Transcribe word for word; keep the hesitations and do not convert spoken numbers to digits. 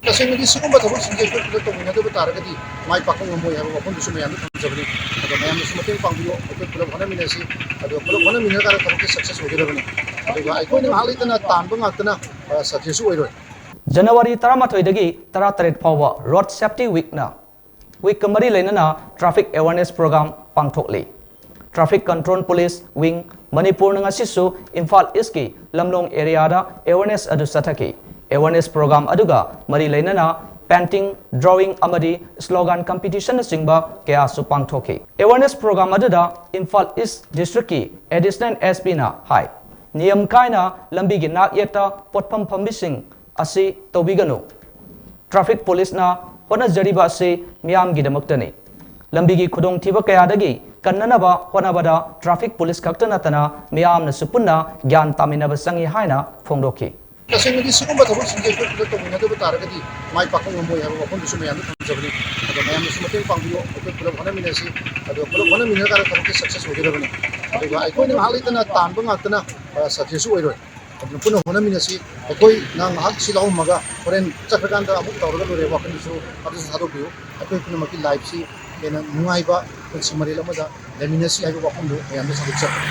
ꯇꯁꯦꯡꯅꯗꯤ ꯁꯤꯒꯨꯝꯕ ꯊꯕꯛꯁꯤꯡꯁꯦ ꯑꯩꯈꯣꯏ ꯄꯨꯂꯞ ꯇꯧꯃꯤꯟꯅꯗꯕ ꯇꯥꯔꯒꯗꯤ ꯃꯥꯏ ꯄꯥꯛꯄ ꯉꯝꯃꯣꯏ ꯍꯥꯏꯕ ꯋꯥꯐꯝꯗꯨꯁꯨ ꯃꯌꯥꯝꯗ ꯊꯝꯖꯕꯅꯤ꯫ ꯑꯗꯣ ꯃꯌꯥꯝꯅꯁꯨ ꯃꯇꯦꯡ ꯄꯥꯡꯕꯤꯌꯨ, ꯑꯩꯈꯣꯏ ꯄꯨꯂꯞ ꯍꯣꯠꯅꯃꯤꯟꯅꯁꯤ꯫ ꯑꯗꯨꯒ ꯄꯨꯂꯞ ꯍꯣꯠꯅꯃꯤꯟꯅꯔꯀꯥꯟꯗ ꯊꯕꯛꯁꯦ success ꯑꯣꯏꯒꯗꯕꯅꯤ꯫ ꯑꯗꯨꯒ ꯑꯩꯈꯣꯏꯅ ꯉꯥꯏꯍꯥꯛ ꯂꯩꯇꯅ ꯇꯥꯟꯕ ꯉꯥꯛꯇꯅ success ꯑꯣꯏꯔꯣꯏ꯫ ꯖꯅꯋꯥꯔꯤ ꯇꯔꯥꯃꯥꯊꯣꯏꯗꯒꯤ ꯇꯔꯥꯇꯔꯦꯠ ꯐꯥꯎꯕ Road Safety Week ꯅ, week ꯀ ꯃꯔꯤ ꯂꯩꯅꯅ traffic awareness program ꯄꯥꯡꯊꯣꯛꯂꯤ꯫ Traffic Control Police Wing ꯃꯅꯤꯄꯨꯔꯅ ꯉꯁꯤꯁꯨ ꯏꯝꯐꯥꯜ East ꯀꯤ ꯂꯝꯂꯣꯡ area ꯗ awareness ꯑꯗꯨ ꯆꯠꯊꯈꯤ꯫ Awareness program ꯑꯗꯨꯒ ꯃꯔꯤ ꯂꯩꯅꯅ painting, drawing ꯑꯃꯗꯤ slogan competition ꯅꯆꯤꯡꯕ ꯀꯌꯥꯁꯨ ꯄꯥꯡꯊꯣꯛꯈꯤ꯫ Awareness program ꯑꯗꯨꯗ ꯏꯝꯐꯥꯜ East District ꯀꯤ Additional S P ꯅ ꯍꯥꯏ, ꯅꯤꯌꯝ ꯀꯥꯏꯅ ꯂꯝꯕꯤꯒꯤ ꯅꯥꯛ ꯌꯦꯠꯇ ꯄꯣꯠꯐꯝ ꯐꯝꯕꯤꯁꯤꯡ ꯑꯁꯤ ꯇꯧꯕꯤꯒꯅꯨ꯫ Traffic Police ꯅ ꯍꯣꯠꯅꯖꯔꯤꯕ ꯑꯁꯤ ꯃꯤꯌꯥꯝꯒꯤꯗꯃꯛꯇꯅꯤ꯫ ꯂꯝꯕꯤꯒꯤ ꯈꯨꯗꯣꯡꯊꯤꯕ ꯀꯌꯥꯗꯒꯤ ꯀꯟꯅꯅꯕ ꯍꯣꯠꯅꯕꯗ traffic police ꯈꯛꯇ ꯅꯠꯇꯅ ꯃꯤꯌꯥꯝꯅꯁꯨ ꯄꯨꯟꯅ ꯒ꯭ꯌꯥꯟ ꯇꯥꯃꯤꯟꯅꯕ ꯆꯪꯏ ꯍꯥꯏꯅ ꯐꯣꯡꯗꯣꯛꯈꯤ꯫ ꯇꯁꯦꯡꯅꯗꯤ ꯁꯤꯒꯨꯝꯕ ꯊꯕꯛꯁꯤꯡꯁꯦ ꯑꯩꯈꯣꯏ ꯄꯨꯂꯞ ꯇꯧꯃꯤꯟꯅꯗꯕ ꯇꯥꯔꯒꯗꯤ ꯃꯥꯏ ꯄꯥꯛꯄ ꯉꯝꯃꯣꯏ ꯍꯥꯏꯕ ꯋꯥꯐꯝꯗꯨꯁꯨ ꯃꯌꯥꯝꯗ ꯊꯝꯖꯕꯅꯤ꯫ ꯑꯗꯣ ꯃꯌꯥꯝꯅꯁꯨ ꯃꯇꯦꯡ ꯄꯥꯡꯕꯤꯌꯨ, ꯑꯩꯈꯣꯏ ꯄꯨꯂꯞ ꯍꯣꯠꯅꯃꯤꯟꯅꯁꯤ꯫ ꯑꯗꯣ ꯄꯨꯂꯞ ꯍꯣꯠꯅꯃꯤꯟꯅꯔꯀꯥꯟꯗ ꯊꯕꯛꯁꯦ success ꯑꯣꯏꯒꯗꯕꯅꯤ꯫ ꯑꯗꯨꯒ ꯑꯩꯈꯣꯏꯅ ꯉꯥꯏꯍꯥꯛ ꯂꯩꯇꯅ ꯇꯥꯟꯕ ꯉꯥꯛꯇꯅ success ꯑꯣꯏꯔꯣꯏ꯫ ꯑꯗꯨꯅ ꯄꯨꯟꯅ ꯍꯣꯠꯅꯃꯤꯟꯅꯁꯤ꯫ ꯑꯩꯈꯣꯏꯅ ꯉꯥꯏꯍꯥꯛ ꯁꯤ ꯂꯧꯔꯝꯃꯒ ꯍꯣꯔꯦꯟ ꯆꯠꯈ꯭ꯔꯀꯥꯟꯗ ꯑꯃꯨꯛ ꯇꯧꯔꯒ ꯂꯣꯏꯔꯦ ꯋꯥꯈꯜꯗꯨꯁꯨ ꯑꯗꯨꯁꯨ ꯊꯥꯗꯣꯛꯄꯤꯌꯨ꯫ ꯑꯩꯈꯣꯏ ꯄꯨꯝꯅꯃꯛꯀꯤ life ꯁꯤ ꯍꯦꯟꯅ ꯅꯨꯡꯉꯥꯏꯕ ꯄꯨꯟꯁꯤ ꯃꯔꯦꯜ ꯑꯃꯗ ꯂꯩꯃꯤꯟꯅꯁꯤ ꯍꯥꯏꯕ ꯋꯥꯐꯝꯗꯨ ꯃꯌꯥꯝꯗ ꯁꯟꯗꯣꯛꯆꯕꯅꯤ꯫